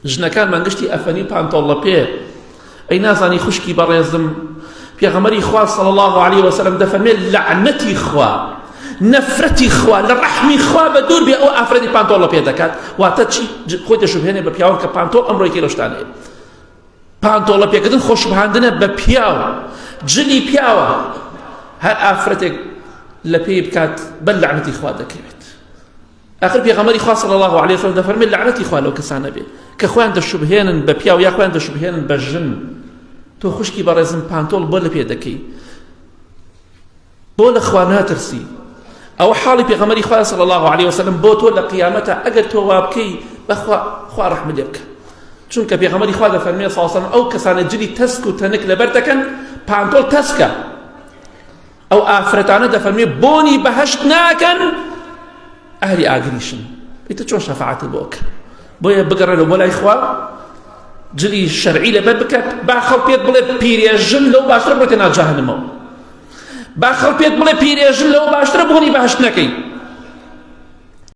ژنەکانمان گشتی ئەفەنی پانتۆڵ لە پێ ئەی نازانی خوشکی بەڕێزم پێغەمبەری خوا صلی الله علیه وسلم دەفەرمێت لەعنەتی خوا نەفرەتی خوا لە ڕەحمی خوا بە دوور بێ ئەو ئافرەتی پانتۆڵ لە پێ دەکات واتە چی خۆی دەشوبهێنێ بە پیاوان کە پانتۆڵ ئەمڕۆیەکی لەو شتانەیە پانتۆڵە پێکردن خۆشبهاندنە بە پیاو جلی پیاوە هەر ئافرەتێک لە پێی بکات بەر لەعنەتی خوا دەکەوێت ئاخر پێغەمبەری خوا صلی الله علیه وسلم دەفەرمێت لەعنەتی خوا لەو کەسانە بێ کە خۆیان دەشوبهێنن بە پیاو یا خۆیان دەشوبهێنن بە ژن تۆ خوشکی بەڕێزم پانتۆڵ بۆ لە پێ دەکەی بۆ لە خوا ناترسی ئەوە حاڵی پێغەمبەری خوا صلی الله علیه وسلم بۆ تۆ لە قیامەتە ئەگەر تۆ وا بکەی بەخوا خوا ڕەحمت لێ بکە چونکە پێغەمبەری خوا دەفەرمێ صلی الله علیه وسلم ئەو کەسانە جلی تەسک و تەنک لەبەر دەکەن پانتۆڵ تەسکە ئەو ئافرەتانە دەفەرمێ بۆنی بەهەشت ناکەن ئەهلی ئاگریشن ئیتر چۆن شەفاعەتت بۆ بکەن بۆیە بگەڕێنەوە بۆ لای خوا جلی شەرعی لەبەر بکە با خەڵ پێت بڵێ پیرێژن لەو باشترە بڕۆیتە ناو جەهەنمەوە با خەڵ پێت بڵێ پیرێژن لەو باشترە بۆنی بەهەشت نەکەی.